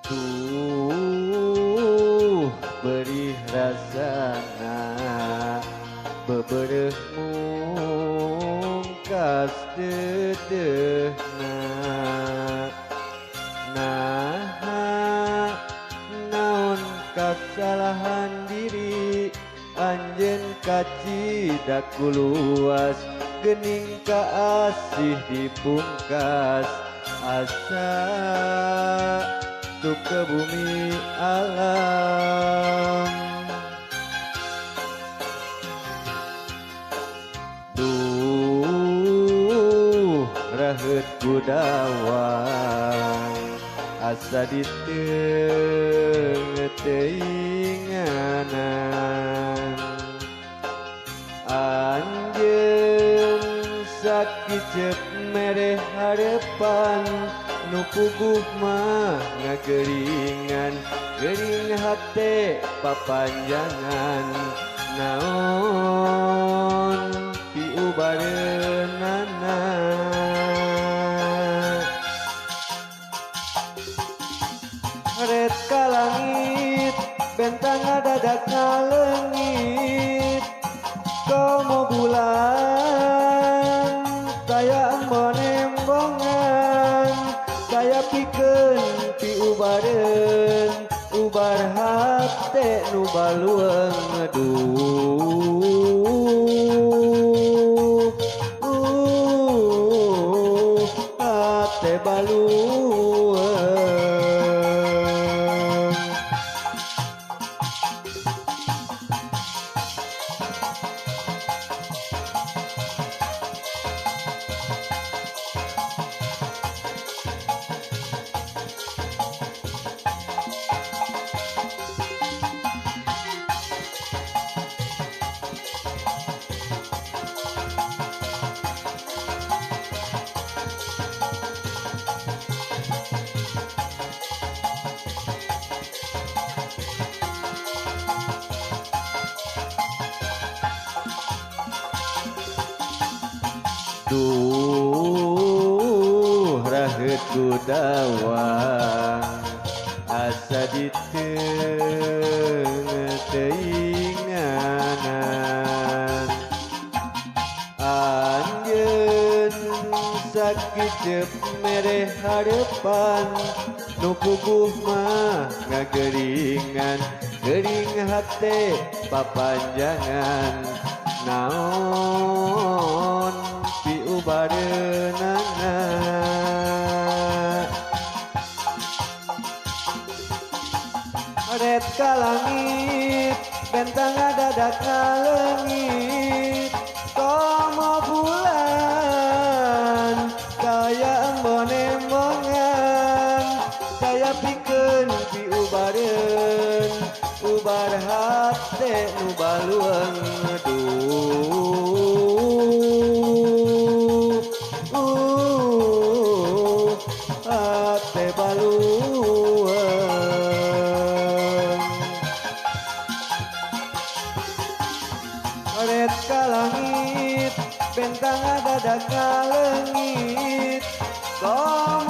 Duh perih rasana bebereh mungkas dedehna. Naha naon kasalahan diri anjeun kacida kuluas gening kaasih dipungkas asa tu ke bumi alam. Duh raheut kudawang asa diteung-teuinganan. Anjeun sakiceup mere harepan nu puguh mah ngageringan gering hate papanjangan naon piubareunana. Ret ka langit bentang ngadadak ngaleungit komo bulan taya embon-embongan saya pikeun piubareun ubar hate nu balueung. Duh hate balueung. Duh raheut kudawang asa diteung-teuinganan. Anjeun sakiceup mere harepan nu puguh mah ngageringan gering hate papanjangan naon piubareunana. Ret ka langit bentang ngadadak ngaleungit komo bulan kaya embon-embongan saya pikeun piubareun ubar hate nu balueung. Duh hate balueung. Ret ka langit bentang ngadadak ngaleungit komo